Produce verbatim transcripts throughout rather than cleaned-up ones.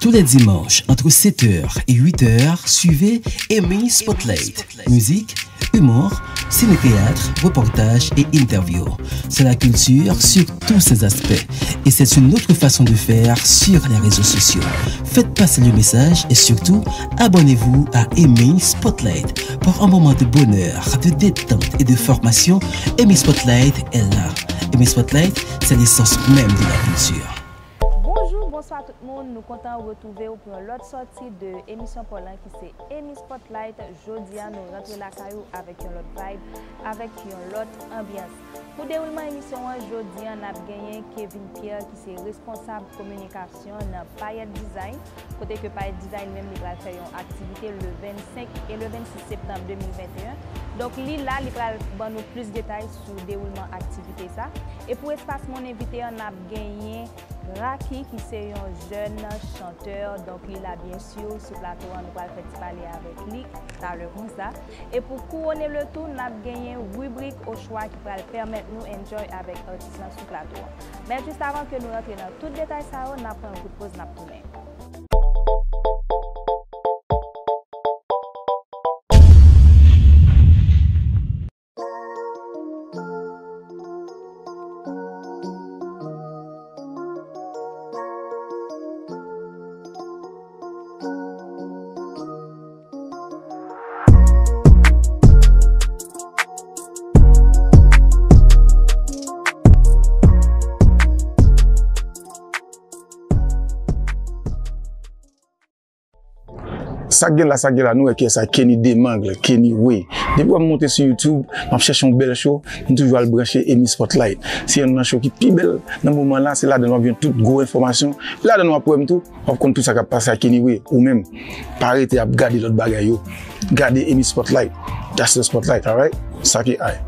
Tous les dimanches, entre sept heures et huit heures, suivez Amy Spotlight. Musique, humour, ciné-théâtre, reportages et interviews. C'est la culture sur tous ses aspects. Et c'est une autre façon de faire sur les réseaux sociaux. Faites passer le message et surtout, abonnez-vous à Amy Spotlight. Pour un moment de bonheur, de détente et de formation, Amy Spotlight est là. Amy Spotlight, c'est l'essence même de la culture. Bonjou, bonswa tout moun. Nou kontan retwouve w pou yon lòt sòti de emisyon pa w lan ki se Amy Spotlight. Jodi a, nou rantre lakay ou avèk yon lòt vibe, avèk yon lòt anbyans. Pou dewoulman emisyon an, jodi a, n ap genyen Kevin Pierre ki se responsab kominikasyon nan Payet Design, kote ke Payet Design menm li pral fè yon aktivite le vennsenk e le vennsis septanm de mil venteyen. Donk, li la, li pral ban nou plis detay sou dewoulman aktivite sa. E pou espas moun envite an, n ap genyen Raki, ki se yon jèn chantè, donk li la byen si sou plato an, nou pral fè ti pale avèk li talè konsa. E pou kouwone le tou, n ap genyen ribrik Ochwa ki pral pèmèt nou enjoy avèk atis lan sou plato an. Men jis avan ke nou rantre nan tout detay sa yo, n ap pran yon kout poz, n ap tounen. Sa k gen la, sa k gen la, nou wè kiyès sa, Kenny Demangle, Kenny Way. Depi w wè m monte sou YouTube, m ap chèche yon bèl show, m toujou al branche Amy Spotlight. Se youn nan show ki pi bèl nan moman la, se ladan l w ap jwenn tout gwo enfòmasyon. Ladan l w ap wè m tou, w ap konn tout sa k ap pase ak Kenny Way. Ou menm, pa rete ap gade lòt bagay yo. Gade Amy Spotlight. That's the spotlight, alright? Sa ki ay.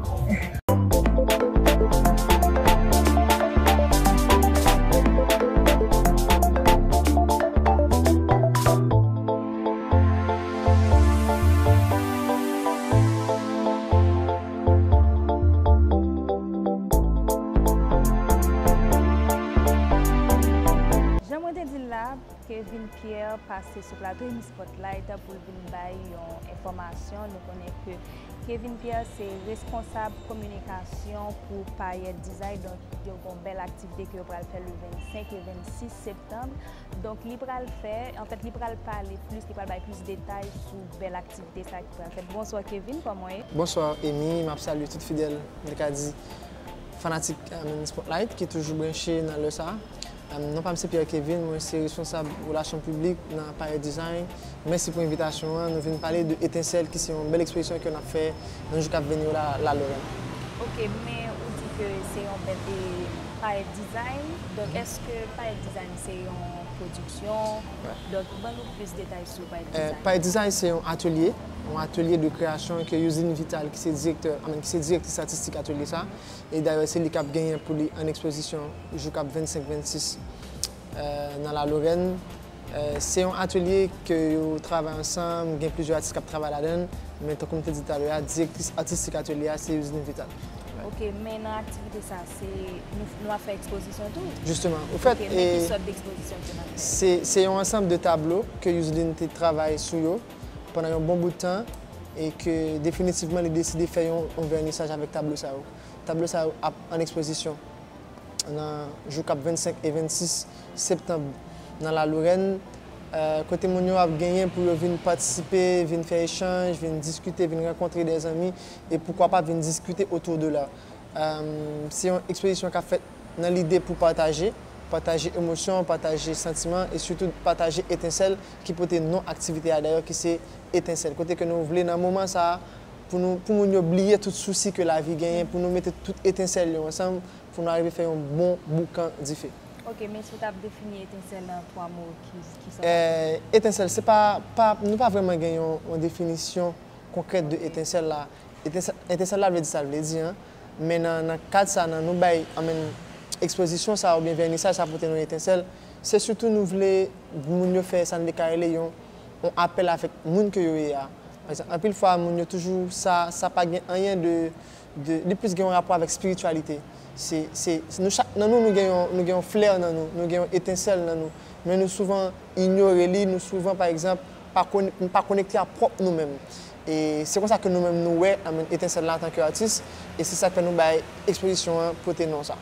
Jan mwen te di l la, Kevin Pierre pase sou plato Amy Spotlight pou l vin bay yon enfòmasyon. Nou konnen ke Kevin Pierre se responsab kominikasyon pou Payet Design. Donk, yo gen yon bèl aktivite ke yo pral fè le vennsenk e vennsis septanm. Donk, li pral fè, anfèt, li pral pale plis, li pral bay plis detay sou bèl aktivite sa ki pral fèt. Bonswa, Kevin, kòman w ye? Bonswa, Amy, m ap salye tout fidèl, m te ka di, fanatik, eh, Spotlight ki toujou branche nan lè sa. Eh, non pa m se Pierre Kevin, mwen se responsab relasyon piblik nan Payet Design. Mèsi pou envitasyon an. Nou vin pale de Etensèl, ki se yon bèl ekspozisyon ke n ap fè nan jou k ap vini yo la, la Lorraine. Ok, men ou di ke se yon bèl, e, Payet Design. Donk, èske Payet Design se yon pwodiksyon? Donk, ban nou plis detay sou Payet Design. Eh, Payet Design se yon atelye, yon atelye de kreyasyon ke Yoseline Vital, ki se direktè, I mean, ki se direktris atistik atelye sa. E dayè, se li k ap genyen pou li an ekspozisyon jou k ap vennsenk vennsis, eh, nan la Lorraine. Eh, se yon atelye ke yo travay ansanm, gen plizyè atis k ap travay ladan l, men tankou m te di talè a, direktris atistik atelye a se Yoseline Vital. Ok, men nan aktivite sa, se nou, nou ap fè ekspozisyon tou? Jisteman, ofèt, ok, men ki sòt dekspozisyon ke n ap fè? Se, se yon ansanm de tablo ke Yoseline te travay sou yo pandan yon bon bout tan e ke definitivman li deside fè yon, yon vènisaj avèk tablo sa yo. Tablo sa yo ap an ekspozisyon nan jou k ap vennsenk e vennsis septanm nan la Lorraine, eh, kote moun yo ap genyen pou yo vin patisipe, vin fè echanj, vin diskite, vin rankontre de zanmi e poukwa pa vin diskite otou de la. Eh, se yon ekspozisyon k ap fèt nan lide pou pataje, pataje emosyon, pataje santiman e sitou pataje etensèl ki pote non aktivite a dayè ki se Etensèl. Kote ke nou vle nan moman sa a, pou nou, pou moun yo bliye tout sousi ke lavi genyen, pou nou mete tout etensèl yo ansanm, pou nou arive fè yon bon boukan dife. Ok, men si w t ap defini etensèl an twa mo, ki, ki sa w t ap di? Eh, etensèl, se pa, pa, nou pa vrèman gen yon, yon definisyon konkrèt de etensèl la. Etensèl, etensèl la vle di sa l vle di an. Men nan, nan kad sa, nan nou bay, anmenn ekspozisyon sa oubyen vènisaj sa pote non Etensèl, se sitou nou vle moun yo fè sa n te ka rele yon, yon apèl avèk moun ke yo ye a. Pa egzanp, anpil fwa, moun yo toujou, sa, sa pa gen anyen de, de, li plis gen yon rapò avèk espirityalite. Se, se, nou chak nan nou, nou gen yon, nou gen yon flè nan nou, nou gen yon etensèl nan nou. Men nou souvan inyore li, nou souvan, pa egzanp, pa kon-, pa konekte ak pwòp nou menm. E se konsa ke nou menm nou wè, anmenn, Etensèl la antanke atis, e se sa k fè nou bay ekspozisyon an pote non sa.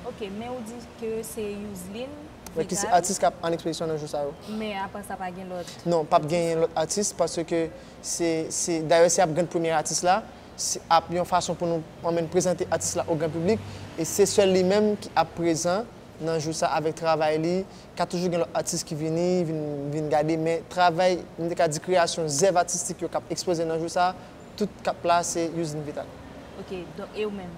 Ok, men ou di ke se Youzlin Wi, ki se atis k ap an ekspozisyon nan jou sa yo. Men apa sa pa gen lòt? Non, p ap genyen lòt atis paske se, se, dayè se ap gen premye atis la, se ap yon fason pou nou anmenn prezante atis la o gran piblik, e se sèl li menm ki ap prezan nan jou sa avèk travay li, ka toujou gen lòt atis ki vini, vin, vin gade, men travay, m te ka di kreyasyon, zèv atistik yo k ap ekspoze nan jou sa, tout k ap la se Youzlin Vital. Ok, donk e ou menm?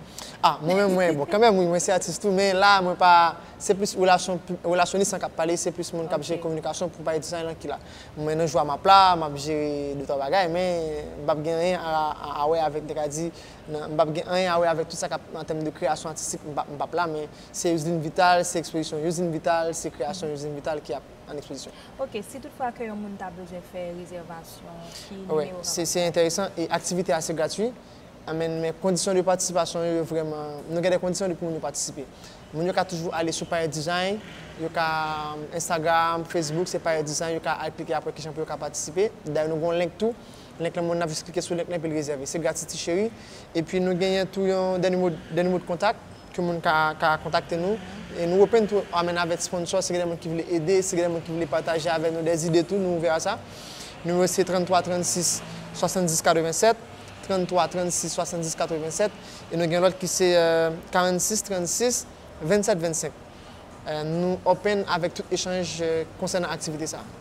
Ah, mwen menm, mwen, bon, kanmenm, wi, mwen se atis tou, men la, mwen pa, se plis relasyon, relasyonis lan k ap pale, se plis moun k ap jere kominikasyon pou Payè Design lan ki la. Mwen, nan jou a, m ap la, m ap jere de twa bagay, men m p ap gen anyen a, a, a wè avèk, m te ka di, nan, m p ap gen anyen a wè avèk tout sa k ap an tèm de kreyasyon atistik, m p ap, m p ap la, men se Youzlin Vital, se ekspozisyon Youzlin Vital, se kreyasyon Youzlin Vital ki ap an ekspozisyon. Ok, si tout fwa ke yon moun ta bezwen fè rezèvasyon, ki nimewo yo ka pase? Se, se enteresan, e aktivite a se gratui, men, men kondisyon de patisipasyon yo, yo vrèman, nou gen de kondisyon pou moun yo patisipe. Moun yo ka toujou ale sou Payè Design, yo ka, um, Instagram, Facebook, se Payè Design, yo ka al klike apre kijan pou yo ka patisipe. Dayè, nou gen yon link tou. Link lan, moun nan jis klike sou link lan epi l rezève. Se gratis, ti cheri. Epi nou genyen tou yon dènye mo, dènye mo de kontak ke moun ka, ka kontakte nou. E nou open tou, anmenn, avèk sponsor, si gen de moun ki vle ede, si gen de moun ki vle pataje avèk nou de zide tou, nou ouvè a sa. Nimewo se trannntwa trannsis swasanndis katrevennsèt, trannntwa trannsis swasanndis katrevennsèt. E nou gen lòt ki se, euh, karannsis trannsis vennsèt vennsenk. Euh, nou open avèk tout echanj, euh, konsènan aktivite sa a.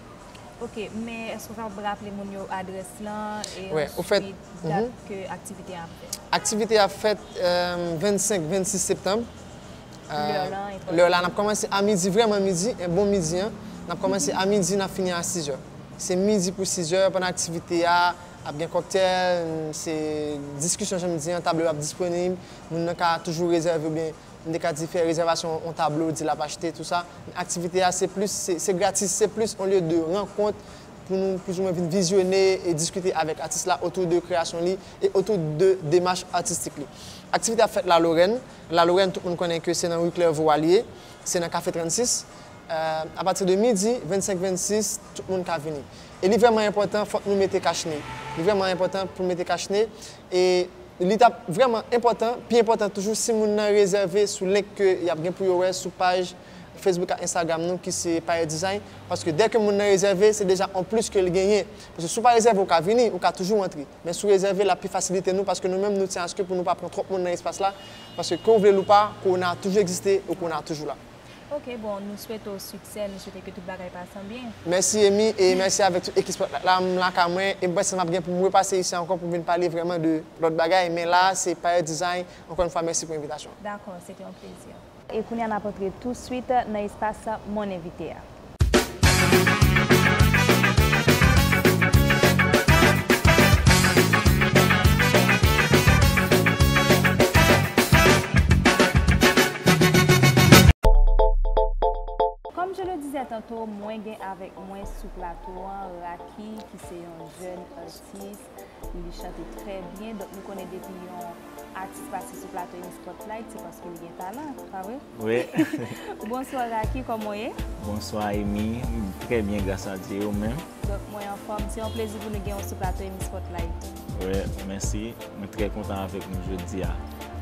Ok, men èske w kapab raple moun yo adrès lan e answit dat ke aktivite a ap fèt? Aktivite a ap fèt, euh, vennsenk, vennsis septanm. Euh, lè la, n ap kòmanse a midi, vrèman midi, en bon midi, an. N ap kòmanse a midi, n ap fini a sizè. Se midi pou sizè, pandan aktivite a, ap gen kòktèl, se diskisyon, jan m di an, tablo yo ap disponib, moun nan ka toujou rezève oubyen m te ka di fè rezèvasyon yon tablo, di l ap achte, tou sa. Men aktivite a, se plis, se, se gratis, se plis yon lye de rankont pou nou plizoumwen vin vizyone e diskite avèk atis la otou de kreyasyon li e otou de demach atistik li. Aktivite a ap fèt Lalorèn. Lalorèn, tout moun konnen ke se nan ri Clairvaux a l ye, se nan Kafe trannsis. Euh, apati de midi, vennsenk vennsis, tout moun ka vini. E li vrèman enpòtan, fòk nou mete kach ne. Li vrèman enpòtan pou mete kach ne. E li t ap vrèman enpòtan, pi enpòtan toujou, si moun nan rezève sou link ke y ap gen pou yo wè sou paj Facebook ak Instagram nou, ki se Payè Design. Paske dèke moun nan rezève, se deja yon plis ke l genyen. Paske si w pa rezève, ou ka vini, ou ka toujou antre. Men si w rezève, l ap pi fasilite nou, paske nou menm, nou tyen aske pou nou pa pran twòp moun nan espas la. Paske ke w vle l ou pa, kowona a toujou egziste e kowona a toujou la. Ok, bon, nou swete w siksè, nou swete ke tout bagay pase an byen. Mèsi, Amy, e mèsi avèk tout ekip Spotlight la. M lakay mwen, e m panse m ap gen pou m repase isi ankò pou m vin pale vrèman de lòt bagay, men la a, se Payè Design. Ankò yon fwa, mèsi pou envitasyon an. Dakò, se te yon plezi. E kounye a, n ap antre touswit nan espas Mon Invité a. Comme je le disais tantôt, mwen gen avèk mwen sou plato an Racky, ki se yon jèn atis. Li chante trè byen, donk nou konnen depi yon atis pase sou plato Amy Spotlight, se paske li gen talan, pa vre? Wi. Bonswa Racky, kòman w ye? Bonswa Amy, m trè byen gras a Dye, ou menm? Donk mwen anfòm, se yon plezi pou nou gen w sou plato Amy Spotlight. Wi, mèsi, mwen trè kontan avèk nou jodi a.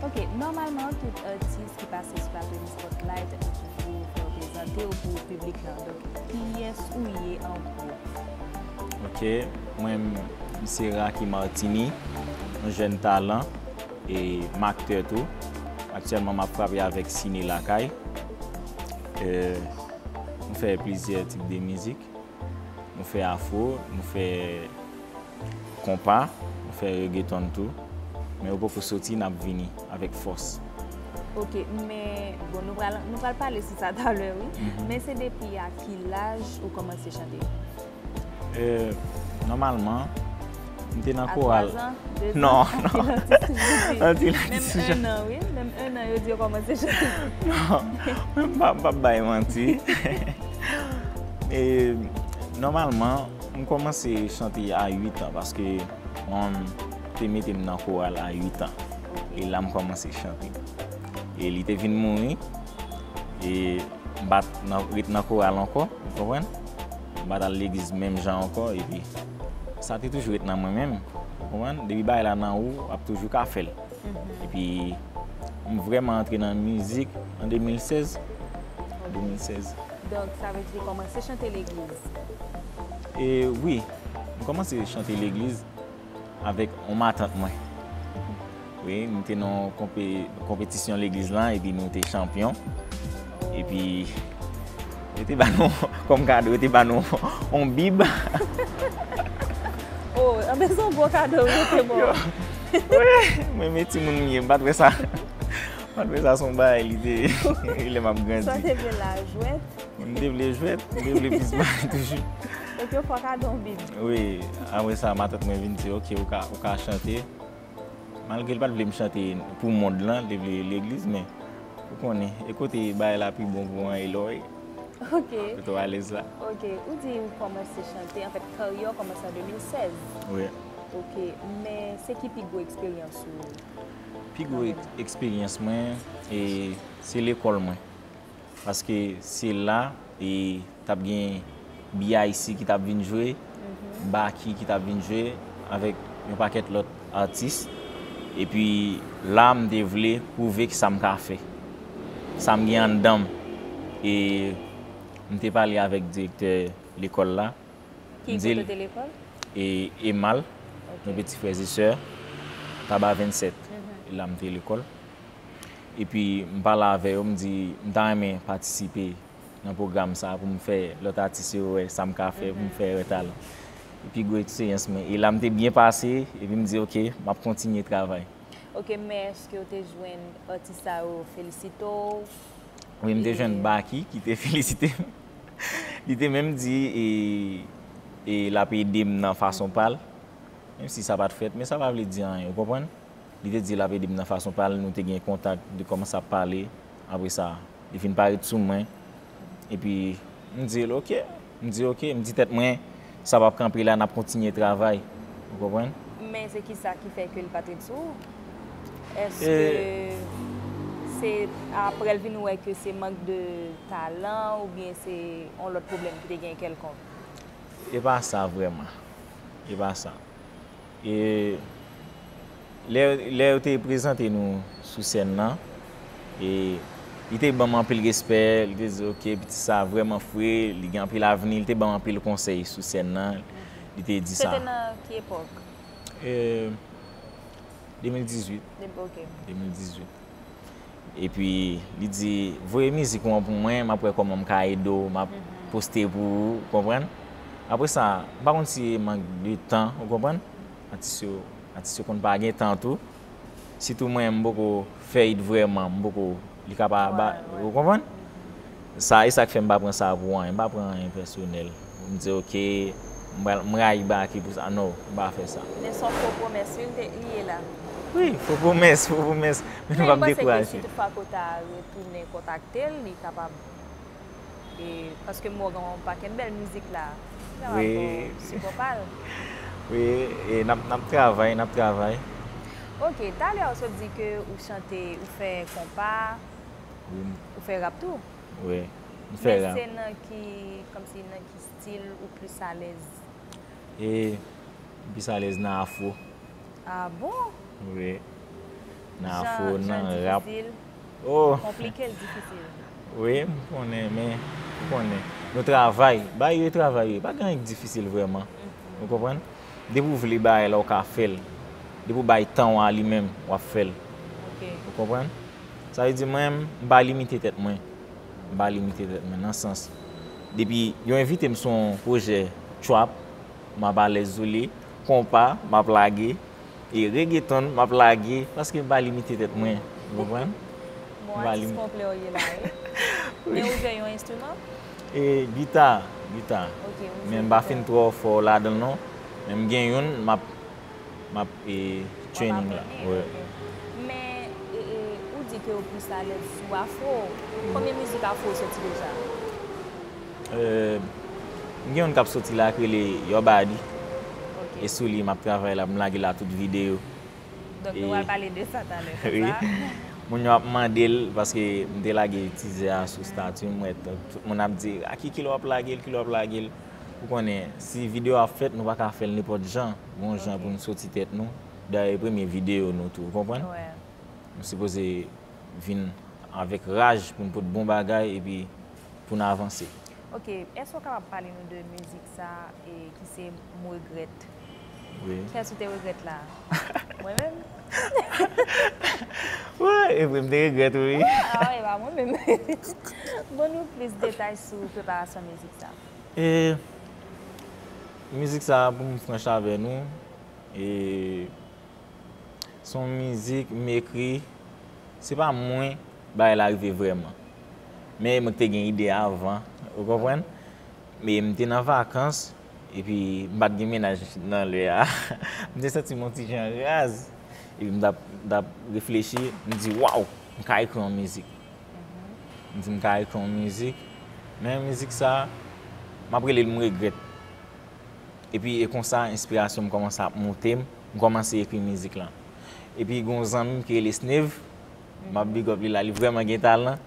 Ok, nòmalman tout atis ki pase sou plato Amy Spotlight, nou toujou fè yo prezante yo pou piblik lan. Donk, kiyès ou ye an gwo? Ok, mwen, m se Racky Martiny, yon jèn talan, e m aktè tou. Aktyèlman, m ap frape avèk Ciné Lakay. E, nou fè plizyè tip de mizik. Nou fè afro, nou fè konpa, nou fè reggaeton tou. Men yo poko soti, n ap vini avèk fòs. Ok, men, bon, nou pral, nou pral pale sou sa talè, wi. Men se depi a ki laj ou kòmanse chante? E, nòmalman, m te nan koral. A twa zan, de zan? Non, non. An ti lantistri. An ti lantistri. Menm en an, wi. Menm en an, yo di yo kòmanse chante. Non, m p ap, m p ap bay manti. E, nòmalman, m kòmanse chante a uit an, paske manman m te mete m nan koral a uit an. E la m kòmanse chante. E li te vin mouri. E m pa t nan, ret nan koral ankò, ou konprann? M pa t al legliz menm jan ankò, epi sa te toujou ret nan mwen menm, ou konprann? Depi bagay la nan ou, w ap toujou ka fè l. Epi, m vrèman antre nan mizik an de mil sèz. De mil sèz. Donk, sa vle di li kòmanse chante legliz? E wi, m kòmanse chante legliz avèk yon matant mwen. Wi, nou te nan yon konpe-, konpetisyon legliz lan, epi nou te chanpyon. Epi, yo te ba nou, kòm kado, yo te ba nou yon bib. Oh, anben se yon gwo kado, wi, yo te ba w. Wi, mwen, men timoun m ye, m pa t wè sa. M pa t wè sa se yon bagay, li te, lè m ap grandi. Sa te vle la jwèt? M te vle jwèt, m te vle plis bagay toujou. Donk, yo fè w kado yon bib? Wi, apre sa, matant mwen vin di, "Ok, ou ka, ou ka chante." Malgre l pa t vle m chante pou mond lan, li te vle legliz, men ou konnen, e kote bagay la pi bon pou an, e lò, e Ok. Kote w alèz la. Ok, ou di ou kòmanse chante, anfèt, karyè w kòmanse an de mil sèz. Wi. Ok, men se ki pi gwo eksperyans ou? Pi gwo ek-, eksperyans mwen, e, se lekòl mwen. Paske se la, e, t ap gen B I C ki t ap vin jwe, Baky ki t ap vin jwe, avèk yon pakèt lòt atis. Epi la, m te vle pwouve ki sa m ka fè. Sa m gen anndan m. E m te pale avèk direktè lekòl la. Ki kote w te lekòl? E Emal, nou piti frè e sè, Taba vennsèt. E la m te lekòl. Epi m pale avè yo, m di, m ta renmen patisipe nan pwogram sa pou m fè lòt atis yo wè sa m ka fè, pou m fè wè talan. Epi gwo eksperyans mwen. E la m te byen pase, epi m di, "Ok, m ap kontinye travay." Ok, men èske w te jwenn atis sa yo felisite w? Wi, m te jwenn Baky ki te felisite m. Li te menm di, e, e l ap ede m nan fason pa l. Menm si sa pa t fèt, men sa pa vle di anyen, ou konprann? Li te di l ap ede m nan fason pa l, nou te gen kontak, nou te kòmanse ap pale. Apre sa, li fin parèt sou mwen. Epi, m di l, "Ok." M di, "Ok." M di tèt mwen, "Sa p ap kanpe la, n ap kontinye travay." Ou konprann? Men se kisa ki fè ke l pa t ret sou ou? Èske se apre l vin wè ke se mank de talan oubyen se yon lòt pwoblèm ki te gen kèlkonk? E pa sa vrèman. E pa sa. E lè, lè yo te prezante nou sou sèn nan, e li te ban m anpil respè, li te di, "Ok, pitit sa vrèman fre, li gen anpil avni," li te ban m anpil konsèy sou sèn nan, li te di sa. Se te nan ki epòk? E, de mil dizuit. De, ok. De mil dizuit. Epi, li di, "Voye mizik ou an pou mwen, m ap wè kòman m ka ede w, m ap poste pou ou," ou konprann? Apre sa, m pa konn si e mank de tan, ou konprann? Atis yo, atis yo konn pa gen tan tou. Sitou mwen, m poko fè it vrèman, m poko, li ka pa ba, ou konprann? Sa, e sa k fè m pa pran sa pou anyen, m pa pran anyen pèsonèl. M di, "Ok, m pral, m rayi Baky pou sa." Non, m pa fè sa. Men se yon fo pwomès, wi, li ye la. Wi, fo pwomès, fo pwomès. Men nou p ap dekouraje. Men m panse ke si toutfwa ke w ta retounen kontakte l, li kapab. E, paske m wè w gen yon pakèt bèl mizik la. Li kapab ba w sipò pa l. Wi, e n ap, n ap travay, n ap travay. Ok, talè w sot di ke ou chante, ou fè konpa, ou fè rap tou. Wi, m fè rap. Men se nan ki, kòmsi nan ki stil ou plis alèz? E, m plis alèz nan afro. Ah bon? Wi. Nan afro, nan rap. Jan difisil? Oh! Konplike l difisil? Wi, m konnen, men, ou konnen. Nou travay. Bagay yo e travay yo. Pa gen anyen k difisil vrèman. Ou konprann? Depi w vle bagay la, w ka fè l. Depi w bay tan w a li menm, w ap fè l. Ok. Ou konprann? Sa vle di mwen, m pa limite tèt mwen. M pa limite tèt mwen nan sans. Depi yo envite m sou yon pwojè trap, m ap alèz sou li, konpa, m ap lage, e reggaeton, m ap lage, paske m pa limite tèt mwen. Ou konprann? Bon, atis konplè w ye la, wi. Wi. Men ou jwe yon enstriman? E gita, gita. Ok, ou jwe gita. Men m pa fin twò fò ladan l non. Men m gen youn, m ap M ap, e, training la. Wi. Men, e, e, ou di ke ou plis alèz sou afro. Konbyen mizik afro ou soti deja? E, m gen youn k ap soti la k rele Your Body. Ok. E sou li m ap travay la, m lage la tout videyo. Donk, nou pral pale de sa talè, konsa. Wi. Moun yo ap mande l, paske m te lage tizè a sou stati, m wè tout, tout moun ap di, "A ki kilè w ap lage l, kilè w ap lage l?" Ou konnen, si videyo a ap fèt, nou pa ka fè l nenpòt jan, gon jan pou n soti tèt nou. Dayè, e premye videyo nou tou, ou konprann? Nou sipoze vin avèk raj pou n pot bon bagay epi pou n avanse. Ok, èske w kapab pale nou de mizik sa e ki se M Regrèt? Wi. Kiyès ou te regrèt la? Mwen menm? Wi, e vre, m te regrèt wi. Ah, e pa mwen menm. Ban nou plis detay sou preparasyon mizik sa. E mizik sa, pou m franch avè nou, e se yon mizik m ekri, se pa mwen bagay la rive vrèman. Men mwen te gen ide avan, ou konprann? Men m te nan vakans, epi m pa t gen mennaj nan lè a. M te santi m yon ti jan raz. Epi m t ap, m t ap reflechi, m di, "Waw, m ka ekri yon mizik." M di, "M ka ekri yon mizik." Men mizik sa, m ap rele l M Regrèt. Epi e konsa, enspirasyon m kòmanse ap moute m, m kòmanse ekri mizik lan. Epi gen yon zanmi m ki rele Snave, m ap big up li la, li vrèman gen talan.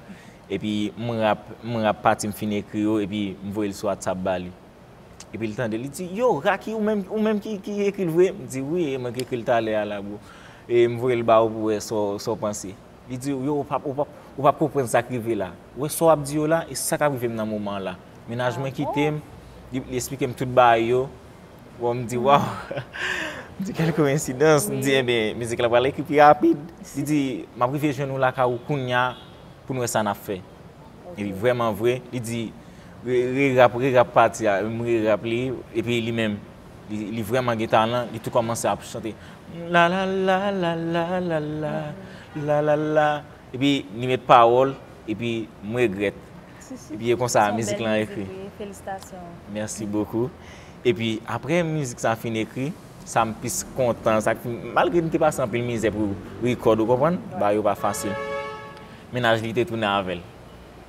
Epi m rap, m rap pati m fin ekri yo, epi m voye l sou WhatsApp ba li. Epi l tande, li di, "Yo, Racky, ou menm, ou menm ki, ki ekri l vre?" M di, "Wi, e mwen ki ekri l talè a la, bro." E m voye l ba ou pou wè sa w, sa w panse. Li di, "Yo, ou p ap, ou p ap, ou p ap konprann sa k rive la. Ou wè sa w ap di yo la, e sa k ap rive m nan moman an la. Mennaj mwen kite m, li, li eksplike m tout bagay yo." Bon, m di, "Waw." M di, "Quelle coïncidence." M di, "Enben, mizik la pral ekri pi rapid." Li di, "M ap rive jwenn ou lakay ou kounye a pou n wè sa n ap fè." Epi vrèman vre, li di, re, re rap, re rap pati a, m re rap li, epi li menm, li, li vrèman gen talan, li tou kòmanse ap chante. La la la la la la la, la la la. Epi li met pawòl, epi m regrèt. Epi e konsa mizik lan ekri. Felisitasyon. Merci beaucoup. Epi apre mizik sa fin ekri, sa m plis kontan, sa k fin, malgre m te pase anpil mizè pou rekòd, ou konprann? Bagay yo pa fasil. Mennaj li te tounen avè l.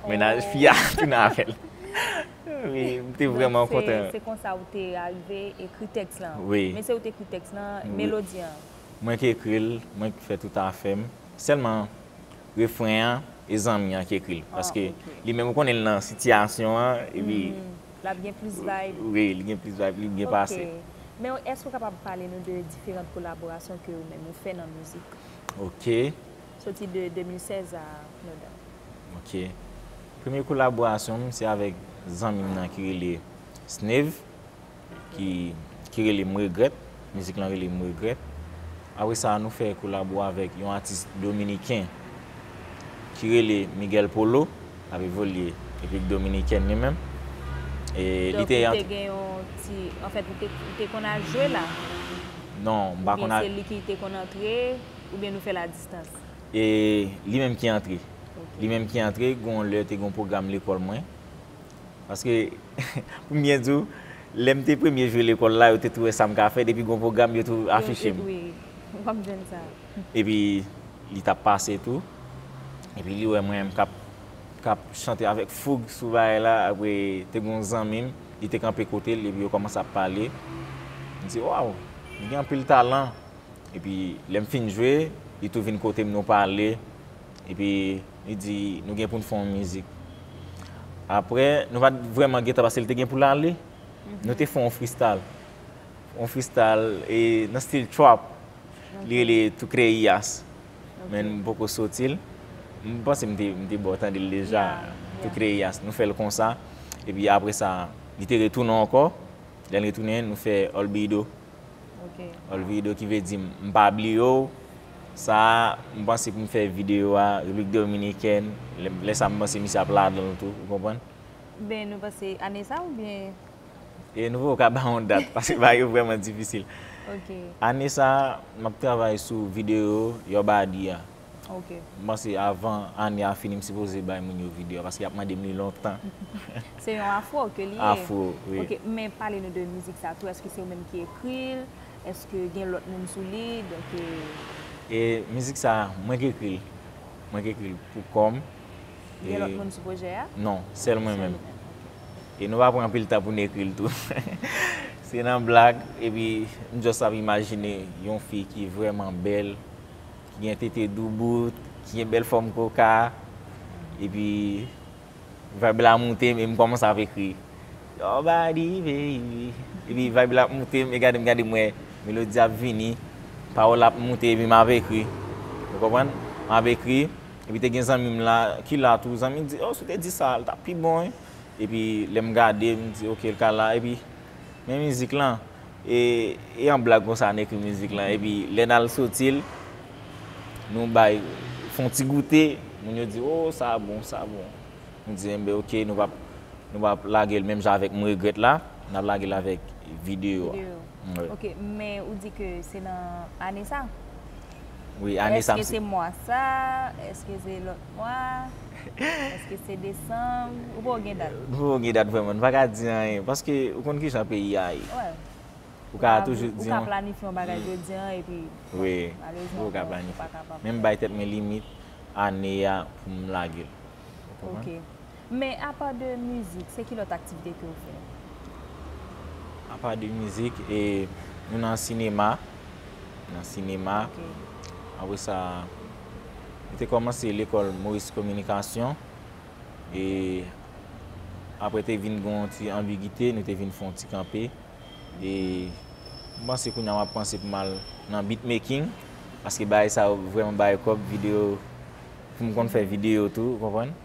Mennaj fi a tounen avè l. Wi, m te vrèman kontan. Se konsa ou te arive ekri tèks lan. Wi. Men se ou te ekri tèks lan, melodi an. Mwen ki ekri l, mwen ki fè tout afè m. Sèlman refren an, e zanmi an ki ekri l. Paske li menm ou konnen l nan sitiyasyon an, epi L ap gen plis vibe. Wi, li gen plis vibe, li byen pase. Men èske w kapab pale nou de diferan kolaborasyon ke ou menm ou fè nan mizik? Ok. Soti de de mil sèz a Noda. Ok. Premye kolaborasyon m se avèk zanmi m nan ki rele Snave, ki, ki rele M Regrèt. Mizik lan rele M Regrèt. Apre sa, nou fè kolabo avèk yon atis dominiken ki rele Miguel Polo, l ap evolye Repiblik Dominikèn li menm. E li Donk, te ou ant- te gen yon ti, anfèt, ou te, ou te konn al jwe la? Non, m pa konn Oubyen al- se li ki te konn antre, oubyen nou fè l a distans? E li menm ki antre. Ok. Li menm ki antre, gon lè te gon pwogram lekòl mwen. Paske, pou m byen di w, lè m te premye jwe lekòl la, yo te tou wè sa m ka fè, depi gon pwogram, yo tou afiche m. Wi, w ap jwenn sa. Epi, li t ap pase tou. Epi, li wè mwen menm k ap, k ap chante avèk foug sou bagay la. Apre, te gon zanmi m, li te kanpe kote l, epi yo kòmanse ap pale. M di, "Waw, li gen anpil talan." Epi, lè m fin jwe, li tou vin kote m, nou pale. Epi, li di, "Nou gen pou n fè yon mizik." Apre, nou pa t vrèman gentan, paske li te gen pou l ale. Nou te fè yon freestyle. Yon freestyle e nan stil trap. Li rele Tou Kreyas. Men m poko soti l. M panse m te, m te ba w tande l deja. Tou Kreyas. Nou fè l konsa. Epi apre sa, li te retounen ankò. Lè l retounen, nou fè Olbido. Ok. Olbido ki vle di m pa bliye w. Sa a, m panse pou m fè videyo a, Repiblik Dominikèn. Lè, lè sa a, m panse misye ap ladan l tou, ou konprann? Ben, nou panse ane sa oubyen? E nou poko ka ba yon dat, paske bagay yo vrèman difisil. Ok. Ane sa a, m ap travay sou videyo Your Body a. Ok. M panse avan ane a fini, m sipoze bay moun yo videyo a, paske y ap mande m li lontan. Se yon afro ke li ye. Afro, wi. Ok, men pale nou de mizik sa tou. Èske se ou menm ki ekri l? Èske gen lòt moun sou li? Donk, e, E mizik sa, mwen ki ekri l. Mwen ki ekri l pou kò m. Gen lòt moun sou pwojè a? Non, sèl mwen menm. E nou pa pran anpil tan pou n ekri l tou. Se nan blag, epi m just ap imajine yon fi ki vrèman bèl, ki gen tete doubout, ki gen bèl fòm koka, epi vibe la moute m, e m kòmanse ap ekri. Your body, baby. Epi vibe la ap moute m, e gade m, gade m wè melodi ap vini, pawòl ap moute, epi m ap ekri. Ou konprann? M ap ekri, epi te gen zanmi m la, ki la tou, zanmi m di, oh, si w te di sa, l t ap pi bon, wi. Epi lè m gade, m di, ok, l ka la, epi men mizik lan, e, e an blag konsa n ekri mizik lan, epi lè n al soti l, nou bay, fè yon ti goute, moun yo di, oh, sa bon, sa bon. Nou di, enben, ok, nou p ap, nou p ap lage l menm jan avèk M Regrèt la, n ap lage l avèk videyo a. Videyo. Wi. Ok, men ou di ke se nan ane sa? Wi, ane sa. Èske se mwa sa? Èske se lòt mwa? Èske se desanm? Ou poko gen dat? Nou poko gen dat vrèman, nou pa ka di anyen, paske ou konn kijan peyi a ye. Wè. Ou ka toujou di yon... Ou ka planifye yon bagay jodi an, epi, wi, malezman, ou pa kapab. Men m bay tèt mwen limit ane a pou m lage l. Ou konprann? Ok. Men apa de mizik, se ki lòt aktivite ke w fè? Apa de mizik, e, nou nan sinema. Nan sinema. Ok. Apre sa, nou te kòmanse lekòl Maurice Communication. E apre te vin gen yon ti anbigite, nou te vin fè yon ti kanpe. E m panse kounye a m ap panse pou m al nan beatmaking, paske bagay sa yo vrèman bay kòb, videyo, pou m konn fè videyo tou, ou konprann?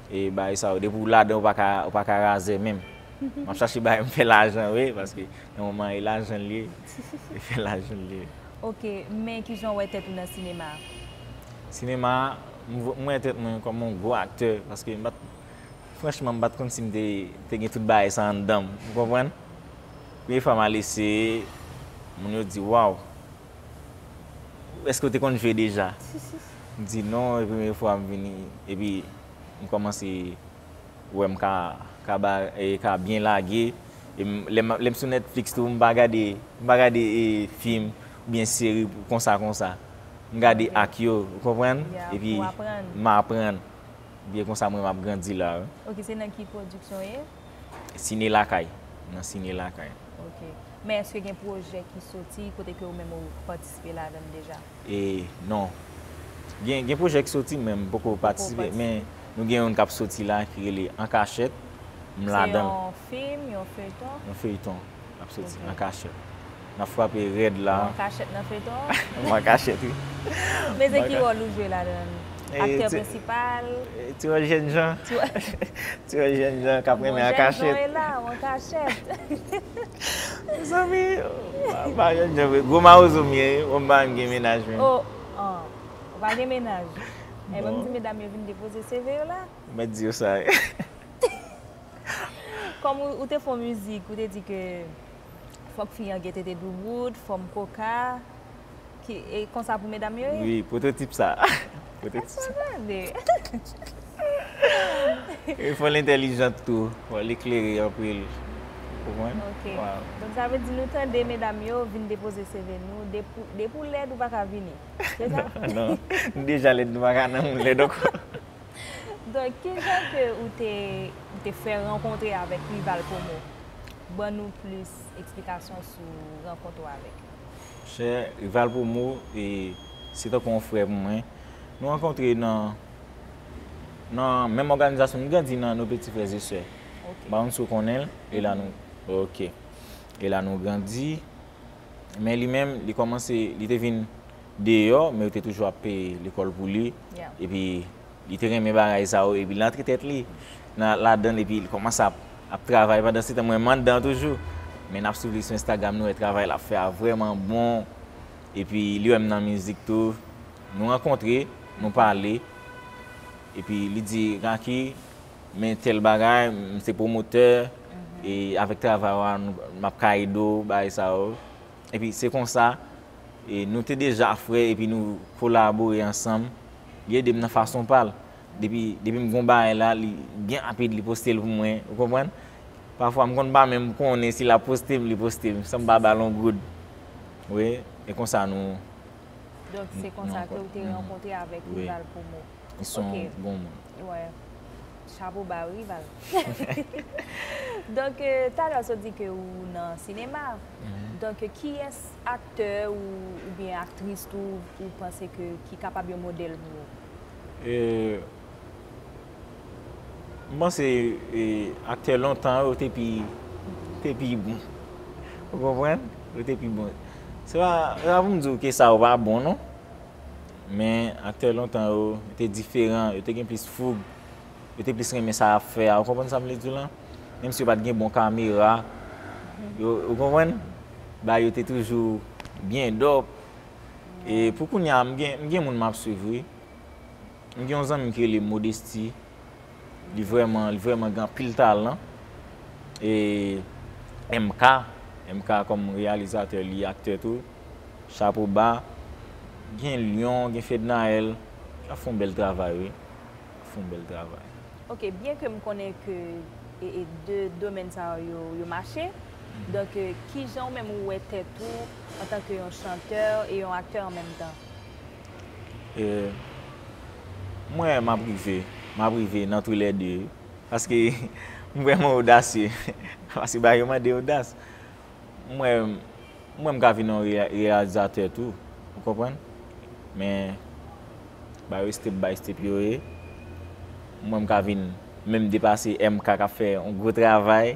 E bagay sa yo, depi w ladan, ou pa ka, ou pa ka razè menm. M ap chache bagay m fè lajan, wi, paske nan moman e lajan l ye, e fè lajan l ye. Ok, men kijan w wè tèt ou nan sinema a? Sinema a, m vo-, m wè tèt mwen kòm yon gwo aktè, paske m pa t, franchman, m pa t konn si m te, te gen tout bagay sa anndan m, ou konprann? Premye fwa m al eseye, moun yo di, waw, èske w te konn jwe deja? M di non, e premye fwa m vini, epi m kòmanse wè m ka, ka ba, e, ka byen lage. E m, lè m, lè m sou Netflix tou, m pa gade, m pa gade, e, fim oubyen seri konsa, konsa. M gade ak yo, ou konprann? Epi m aprann. Byen konsa mwen m ap grandi la, wi. Ok, se nan ki pwodiksyon w ye? Sine Lakay. Nan Sine Lakay. Ok. Men èske gen pwojè ki soti kote ke ou menm ou patisipe ladan l deja? E non. Gen, gen pwojè ki soti, men m poko patisipe, men nou gen youn k ap soti la ki rele An Kachèt. M ladan l. Se yon fim, yon feyton? Yon feyton k ap soti An Kachèt. N ap frape rèd la. Ou an kachèt nan feyton an? M an kachèt, wi. Men se ki wòl ou jwe ladan l? Aktè prensipal? Ti wòl jènjan. Ti wòl jènjan k ap renmen an kachèt. Bon, jènjan e la, ou an kachèt. Mezanmi, pa, pa jènjan vre. Gwo mawozo m ye, wi. Bon, m pa menm gen mennaj menm. Oh, an. Ou pa gen mennaj? Enben, m di medam yo vin depoze C V yo la. Mèt di yo sa, wi. Kòm ou, ou te fè yon mizik, ou te di ke fòk fi an gen tete doubout, fòm koka. Ki, e konsa pou medam yo ye? Wi, pwototip sa. Pwototip sa. Èske w gade? E fò l entèlijant tou, fò l eklere anpil. Ou konprann? Ok. Donk, sa vle di nou tande medam yo vin depoze C V nou, depi, depi w lèd, ou pa ka vini. Se sa? Non, non. Nou deja lèd, nou pa ka nan moun lèd ankò. Donk, kijan ke ou te, ou te fè rankontre avèk Rival Promo? Ban nou plis eksplikasyon sou rankont ou avèk li. Chè, Rival Promo, e, se tankou yon frè pou mwen. Nou rankontre nan, nan menm òganizasyon, nou grandi nan Nou Peti Frè e Sè. Ok. M pa konn si w konnen l, e la nou, ok. E la nou grandi. Men li menm, li kòmanse, li te vin deyò, men yo te toujou ap peye lekòl pou li. Epi, li te renmen bagay sa yo, epi l antre tèt li nan, ladan l, epi li kòmanse ap, ap travay. Pandansetan, mwen, m anndan toujou. Men n ap swiv li sou Instagram, nou wè travay l ap fè a vrèman bon. Epi, li wè m nan mizik tou. Nou rankontre, nou pale. Epi, li di, Raki, men tèl bagay, m se pwomotè, e avèk travay ou a, nou, m ap ka ede w, bagay sa yo. Epi se konsa, e nou te deja frè, epi nou kolabore ansanm. Li ede m nan fason pa l. Depi, depi m gon bagay la, li byen rapid, li poste l pou mwen, ou konprann? Pafwa, m konn pa menm konnen si l ap poste m, li poste m, san m pa ba l yon goud. Wi, e konsa nou... Donk, se konsa ke ou te rankontre avèk Rival Promo. Li se yon bon moun. Wi. Chapo ba wi, Rival. Donk, talè w sot di ke ou nan sinema. Donk, kiyès aktè ou, oubyen aktris tou ou panse ke, ki kapab yon modèl pou ou? E, m panse e, aktè lontan yo te pi, te pi bon. Ou konprann? Yo te pi bon. Se pa, se pa pou m di w ke sa yo pa bon, non. Men aktè lontan yo, yo te diferan, yo te gen plis foug, yo te plis renmen sa y ap fè a. Ou konprann sa m vle di w lan? Menm si yo pa t gen bon kamera, yo, ou konprann? Bagay yo te toujou byen dòp. E pou kounye a, m gen, m gen moun m ap swiv, wi. M gen yon zanmi m ki rele Modesty. Li vrèman, li vrèman gen anpil talan. E M K, M K kòm reyalizatè, li aktè tou. Chapo ba. Gen Lyon, gen Fednaelle. Y ap fè yon bèl travay, wi. Y ap fè yon bèl travay. Ok, byen ke m konnen ke e, e de domèn sa yo, yo mache, donk, kijan ou menm ou wè tèt ou antanke yon chantè e yon aktè an menm tan? E, mwen, m ap rive. M ap rive nan toulède. Paske m vrèman odasye. Paske bagay yo mande odas. Mwen, mwen, m ka vin yon reya- reyalizatè tou. Ou konprann? Men, bagay yo step by step yo ye. Mwen, m ka vin menm depase M K k ap fè yon gwo travay.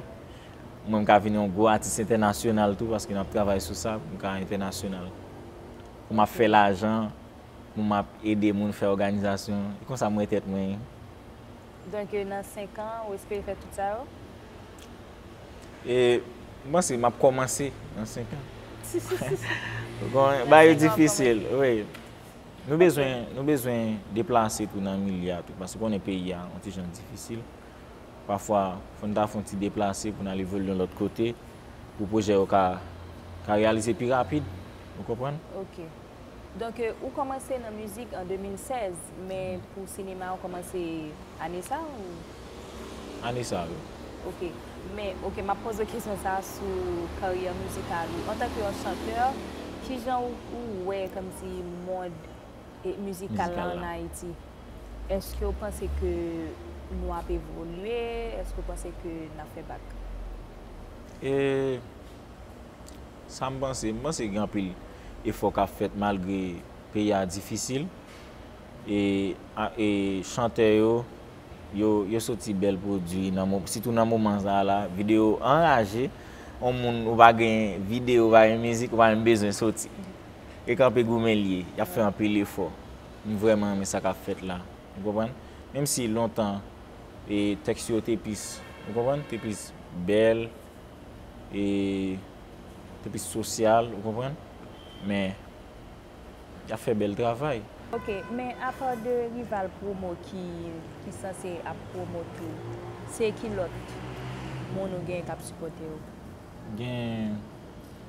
Mwen, m ka vin yon gwo atis entènasyonal tou, paske n ap travay sou sa, m ka entènasyonal. Pou m ap fè lajan, pou m ap ede moun fè òganizasyon. E konsa m wè tèt mwen. Donk, nan senk an, ou espere fè tout sa yo? E, m panse m ap kòmanse nan senk an. Ou konnen, bagay yo difisil, wi. Nou bezwen, nou bezwen deplase tou nan milye a tou, paske ou konnen peyi a yon ti jan difisil. Pafwa, fò n ta fè yon ti deplase pou n al evolye yon lòt kote, pou pwojè yo ka, ka reyalize pi rapid. Ou konprann? Ok. Donk, ou kòmanse nan mizik an de mil sèz, men pou sinema ou kòmanse ane sa a ou? Ane sa a, wi. Ok. Men, ok, m ap poze w kesyon sa a sou karyè mizikal ou. Antanke yon chantè, kijan ou, ou wè kòmsi mond e mizikal la ann Ayiti? Èske w panse ke nou ap evolye? Èske w panse ke n ap fè bak? E sa m panse, m panse gen anpil efò k ap fèt malgre peyi a difisil. E, a, e chantè yo, yo, yo soti bèl pwodui nan mo, sitou nan moman sa a la, videyo anraje, yon moun ou pa gen videyo, ou pa gen mizik, ou pa menm bezwen soti. E kanpe goumen l ye, y ap fè anpil efò. M vrèman renmen sa k ap fèt la. Ou konprann? Menm si lontan, e tèks yo te plis, ou konprann? Te plis bèl, e te plis sosyal, ou konprann? Men, y ap fè bèl travay. Ok, men apa de Rival Promo ki, ki sanse ap pwomot ou, se ki lòt moun ou gen k ap sipòte w? Gen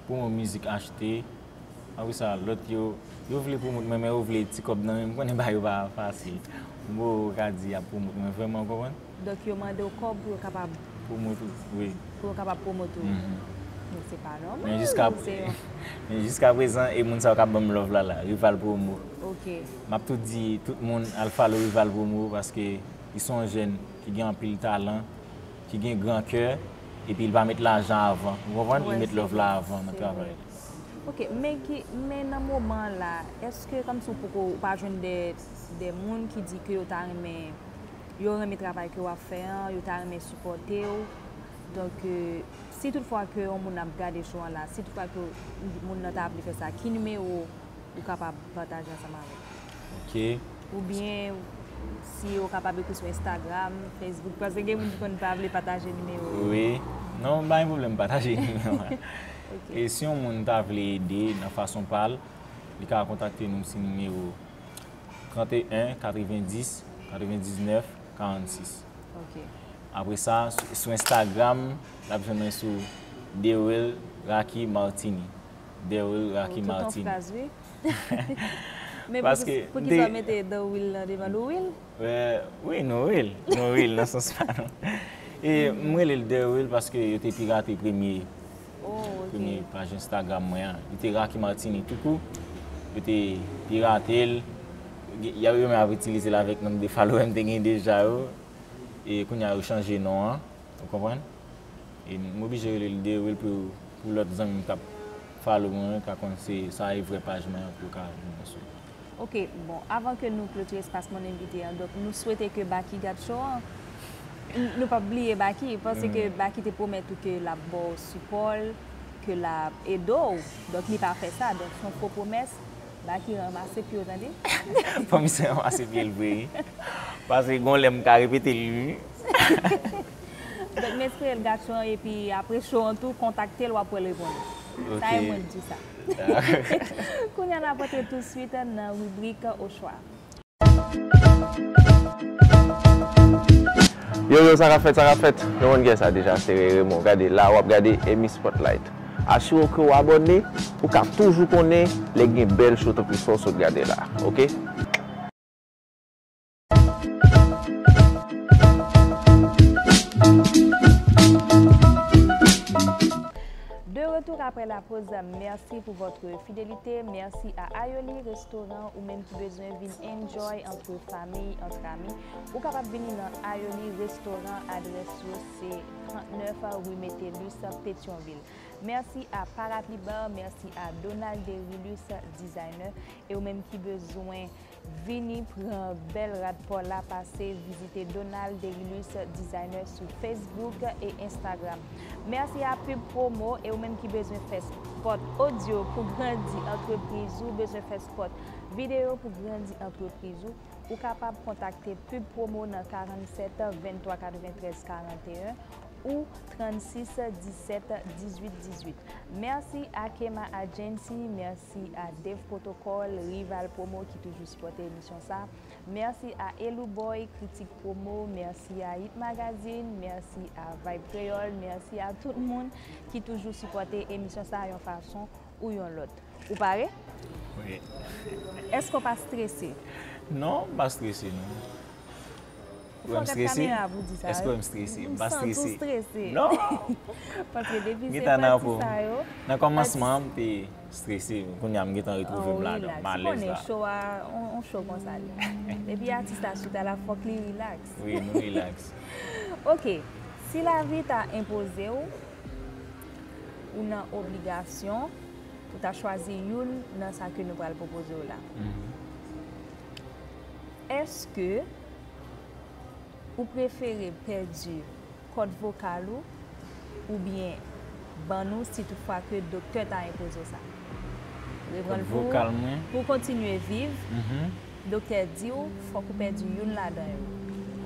Promo Mizik Achte, apre sa, lòt yo, yo vle pwomot mwen, men yo vle ti kòb nan men m, konnen bagay yo pa fasil. Bon, ou ka di y ap pwomot mwen vrèman, ou konprann? Donk, yo mande w kòb pou yo kapab Pwomot ou, wi. Pou yo kapab pwomot ou. Men se pa nòmal. Men jiska, men jiska prezan, e moun sa yo k ap ban m love la, la, Rival Promo. Ok. M ap tou di tout moun al follow Rival Promo paske li se yon jèn ki gen anpil talan, ki gen gran kè, epi li pa met lajan avan. Ou konprann? Li met love la avan nan travay li. Ok, men ki, men nan moman la, èske kòmsi w poko, ou pa jwenn de, de moun ki di ke yo ta renmen, yo renmen travay ke w ap fè an, yo ta renmen sipòte w? Donk, si tout fwa ke yon moun ap gade show an la, si tout fwa ke moun nan ta vle fè sa, ki nimewo ou kapab pataje ansanm avè m? Ok. Oubyen si yo kapab ekri sou Instagram, Facebook, paske gen moun ki konn pa vle pataje nimewo yo. Wi. Non, pa gen pwoblèm pataje nimewo a. E si yon moun ta vle ede nan fason pa l, li ka kontakte nou sou nimewo trant e en, katrevenndis, katrevendiznèf, karannsis. Ok. Apre sa, sou, sou Instagram, l ap jwenn mwen sou Dewil Racky Martini. Dewil Racky Martini. Tout an fraz, wi. Men poukisa w mete Dewil lan devan Louwil? Wi, Louwil. Louwil, nan sans pa nou. E m rele l Dewil paske yo te pirate premye, premye paj Instagram mwen an. Li te Racky Martini toukou. Yo te pirate l. Yo menm ap itilize l avèk nonb de follower m te gen deja yo. E kounye a yo chanje non an, ou konprann? E m oblije rele l The Real pou, pou lòt zanmi m k ap follow mwen yo ka konn se sa e vrè paj mwen an pou yo ka vin sou. Ok, bon, avan ke nou klotire espas Money Invite an, donk nou swete ke Baky gad show an. N- Nou p ap bliye Baky, paske Baky te pwomèt ou ke l ap ba w sipò l, ke l ap ede w. Donk li pa fè sa, donk se yon fo pwomès. Baky ranmase pye w, tande. Fò misye ranmase pye l vre wi. Paske gon lè m ka repete l wi. Donk m espere l gad show an epi apre show an tou, kontakte l, w ap wè l reponn. Sa e mwen k di w sa. Kounye a n ap antre touswit nan ribrik Ochwa. Yo yo, sa k ap fèt, sa k ap fèt? Nou konn kiyès sa deja, se Ray Raymond. Gade, la w ap gade Amy Spotlight. Asire w ke w abòne, ou ka toujou konnen lè gen bèl show tankou sa w sot gade la, oke? De retour après la pause, merci pour votre fidélité, merci à Ayoli Restaurant, ou menm ki bezwen vin enjoy entre famille, entre amis, ou kapab vini nan Ayoli Restaurant, adrès yo se trannèf rue Metellus, Pétion-Ville. Merci à Parapluie Bar, merci à Donald Derilus, designer, e ou menm ki bezwen vini pran bèl rad pa w la, pase vizite Donald Derilus Designer sou Facebook e Instagram. Mèsi a Pub Promo, e ou menm ki bezwen fè spot odyo pou grandi antrepriz ou, bezwen fè spot videyo pou grandi antrepriz ou, ou kapab kontakte Pub Promo nan karannset venntwa katreventrèz karanteyen ou trannsis disèt dizuit dizuit. Mèsi a Kema Agency, mèsi a Dave Protocol, Rival Promo ki toujou sipòte emisyon sa. Mèsi a Elou Boy, Kritik Promo, mèsi a Hit Magazine, mèsi a Vibe Kreyòl, mèsi a tout moun ki toujou sipòte emisyon sa yon fason ou yon lòt. Ou pare? Wi. Èske w pa strese? Non, m pa strese non. Ou fò gad kamera pou di sa. Èske w wè m strese? M pa strese. M santi w strese. Non. Paske depi se pati sa yo. Nan kòmansman an, m te strese. Kounye a, m gentan retwouve m ladan. M alèz la. Ou konnen show a, on, on show konsa li. Depi atis la sou ta la, fòk li relax. Wi, nou relax. Ok. Si lavi ta enpoze w, ou nan obligasyon pou ta chwazi youn nan sa ke nou pral pwopoze w la. Èske ou prefere pèdi kòd vokal ou oubyen bann ou si toutfwa ke doktè ta enpoze w sa? Reprann pou, pou kontinye viv, doktè di w fòk ou pèdi youn ladan yo,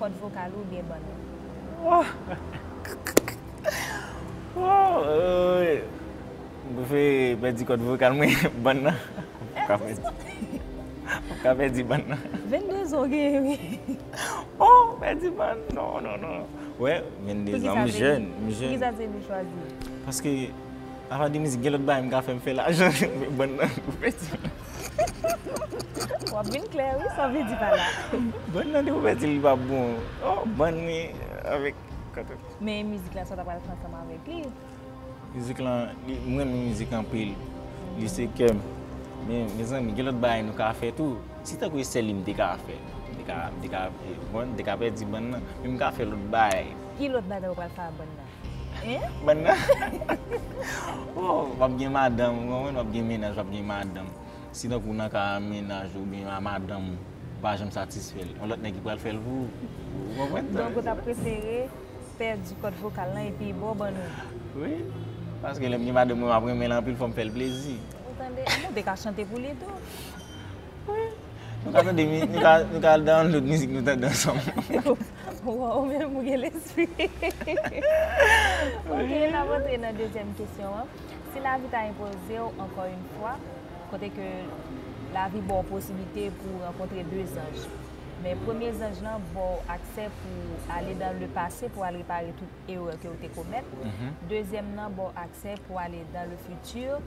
kòd vokal ou oubyen bann ou. Wow, euh, m prefere pèdi kòd vokal mwen, bann nan. M ka pèdi. M ka pèdi bann nan. Venndezan w genyen wi. Oh, pèdi bann. Non, non, non. Wè, venndezan, m jèn, m jèn. Poukisa se li w chwazi? Paske apa de mizik, gen lòt bagay m ka fè m fè lajan, men bann nan pou pèdi. W ap vin klè wi, sa w vle di pa la. Bann nan de pou pèdi li pa bon. Oh, bann wi, avèk kòd. Men mizik la sa w ta pral fè ansanm avèk li? Mizik lan, li, m renmen mizik anpil. Li se kè m. Men, mezanmi, gen lòt bagay nou ka fè tou. Si tankou e sèl li m te ka fè, m te ka, m te ka, bon, m te ka pèdi bann nan. Men m ka fè lòt bagay. Ki lòt bagay ou pral fè a bann nan? Hein? Bann nan? Oh, w ap gen madanm, ou konprann? W ap gen mennaj, w ap gen madanm. Si tankou w nan ka a mennaj ou oubyen a madanm ou pa janm satisfè l, yon lòt nèg ki pral fè l pou ou. Ou konprann? Donk ou ta prefere pèdi kòd vokal lan epi ba w bann ou. Wi. Paske lè m gen madanm mwen, m ap renmen l anpil, fò m fè l plezi. Ou tande? Ou te ka chante pou li tou. Wi. Nou ka tande, nou ka, nou ka download mizik nou tande ansanm. Wow, ou menm ou gen lespri. Ok, n ap antre nan dezyèm kesyon an. Si lavi ta enpoze w ankò yon fwa, kote ke lavi ba w posiblite pou w rankontre de zanj. Men premye zanj lan ba w aksè pou ale dans le passé, pou al repare tout erè ke w te komèt. Dezyèm nan ba w aksè pou ale dans le futur,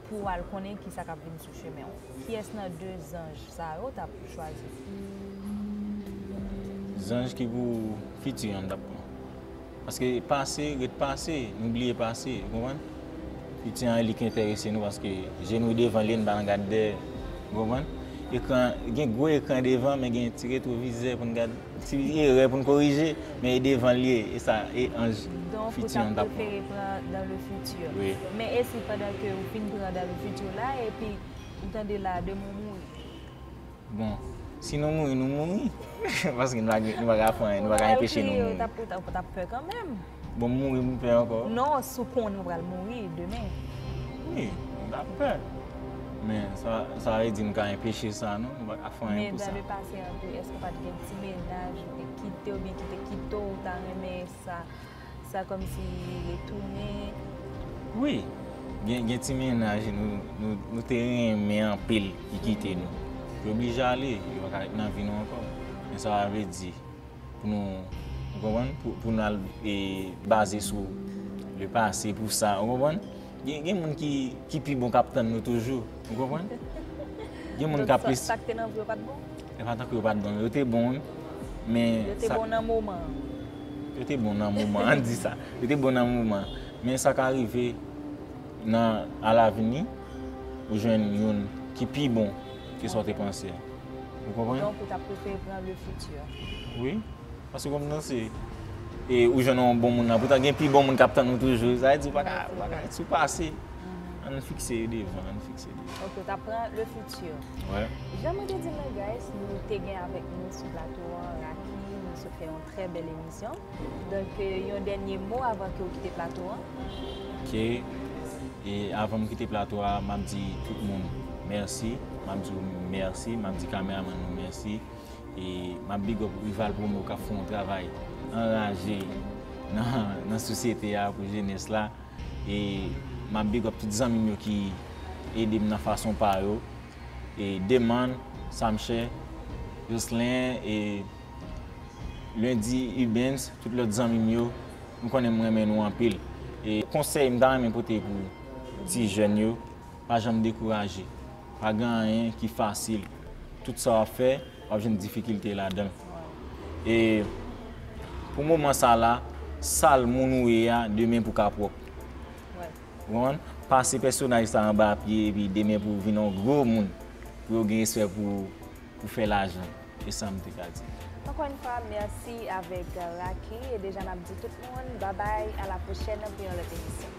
pou w al konnen kisa k ap vin sou chemen w. Kiyès nan de zanj sa yo w t ap chwazi? Zanj ki pou fiti an m t ap pran. Paske pase ret pase, nou bliye pase, ou konprann? Fiti an li ki enterese nou paske je nou devan li, nou pa nan gad dèyè, ou konprann? Ekran, gen gwo ekran devan, men gen ti retwovizè pou n gad, ti erè pou n korije, men e devan l ye, e sa, e anj Donk, ou fiti ta an t ap pran. Prefere pran dans le futur. Wi. Men e si pandan ke ou fin pran dans le futur la, epi ou tande la de moun mouri? Bon, si nou mouri, nou mouri. Paske nou pa gen- nou pa ka fè anyen, nou pa ka Ou enpeche nou kriye, ou mouri. t ap, ou t ap, ou t ap pè kanmenm. Bon, m mouri, m pè ankò. Non, si w konnen w pral mouri demen. Wi, m t ap pè. Men sa, sa vle di m ka enpeche sa, non? M pa ka fè anyen Men pou dans sa. Le passé an tou, èske w pa t gen ti mennaj ou te kite oubyen ki te kite w, ou ta renmen sa, sa kòmsi retounen? Wi, gen, gen ti mennaj nou, nou, nou te renmen anpil ki kite nou. Yo oblije ale, yo pa ka ret nan vi nou ankò. Men sa pa vle di pou nou, ou konprann? Pou, pou nou al e, baze sou le pase pou sa, ou konprann? Gen, gen moun ki, ki pi bon k ap tann nou toujou, ou konprann? Gen moun k ap Donk, es- sa k te nan vi w pa t bon? E pa tankou yo pa t bon, yo te bon, wi. Men Yo te sa- bon nan moman an. Yo te bon nan moman, ann di sa. Yo te bon nan moman. Men sa ka rive nan alavni, ou jwenn youn ki pi bon ke sa w te panse. Ou konprann? Donk, ou ta prefere pran le futur. Wi. Paske kòm nan se e ou jwenn yon bon moun nan, poutan gen pi bon moun k ap tann ou toujou. Sa vle di ou pa ka, ou pa ka ret sou pase. Ann fikse devan, ann fikse devan. Ok, ou ta pran le futur. Wè. Jan mwen te di nou, guys, nou te gen avèk nou sou plato an Racky, nou sot fè yon trè bèl emisyon. Donk, euh, yon dènye mo avan ke w kite plato an. Ok. E avan m kite plato a, m ap di tout moun mèsi. M ap di w mèsi. M ap di kameramann nou mèsi. E m ap big up Rival Promo k ap fè yon travay anraje nan, nan sosyete a pou jenès la. E m ap big up tout zanmi m yo ki ede m nan fason pa yo. E Deman, Samchè, Jocelyn, e Lundi, Ubens, tout lòt zanmi m yo, m konnen m renmen nou anpil. E konsèy m ta renmen pote pou ti jèn yo, pa janm dekouraje. Pa gen anyen ki fasil. Tout sa w ap fè, w ap jwenn difikilte ladan l. E pou moman sa la, sal moun ou ye a, demen pou ka pwòp. Wè. Ou konprann? Pase pèsonaj sa anba pye, epi demen pou vin yon gwo moun. Pou yo gen respè pou, pou fè lajan. E sa m te ka di. Encore une fois, merci avec euh, Racky. Et déjà, n ap di tout le monde, bye bye, à la prochaine pour une autre émission.